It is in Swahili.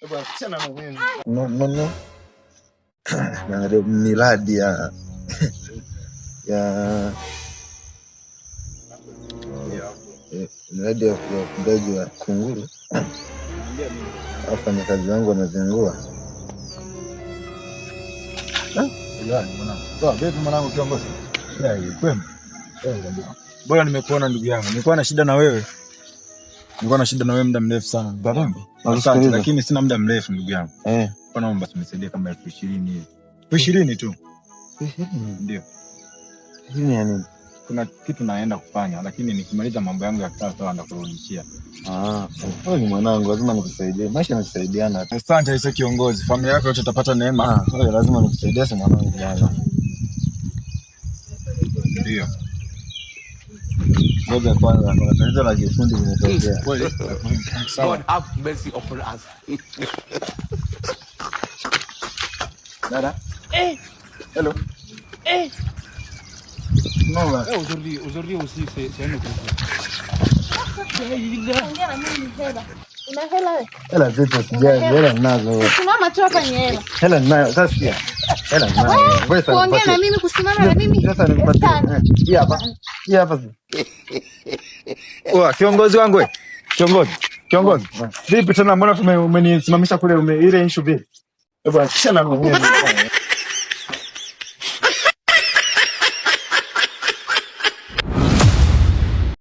Hebu achana na mimi. No, no, no. Naangalia miradi ya miradi ya ufugaji wa kunguru. Wafanyakazi wangu wanazingua. Vipi mwanangu kiongozi? Kwema. Bora nimekuona ndugu yangu. Nilikuwa na shida na wewe. Nilikuwa na shida na wewe muda mrefu sana. Asante, lakini sina muda mrefu ndugu yangu. Kwa naomba unisaidie kama 20,000 hivi. 20,000 tu. Ndio. Ishirini ya nini? Kuna kitu naenda kufanya, lakini nikimaliza mambo yangu ya kazi nitakurudishia. Ah, wewe ni mwanangu, lazima nikusaidie. Maisha yanasaidiana. Asante aise kiongozi. Familia yako yote itapata neema. Ah, wewe lazima nikusaidie, si mwanangu bwana. Ndio. Ngoja kwanza, kuna tatizo la kiufundi limetokea. Kweli? Sawa. God have mercy upon us. Dada. Eh. Hello. Eh. No, Eh, aujourd'hui, aujourd'hui aussi, c'est un autre jour. Ongea na mimi ni hela. Una hela wewe? Hela zipo, sijali, hela ninazo. Simama tu hapa ni hela. Hela ninayo, sasa sikia. Hela ninayo. Ngoja sasa Kuongea na nikupatie. mimi, kusimama na mimi. Sasa nikupatie. 5,000. Hii hapa. Hii hapa. Oa, kiongozi wangu we. Kiongozi. Kiongozi. Vipi tena mbona umenisimamisha kule ile issue vipi? Hebu achana na mimi.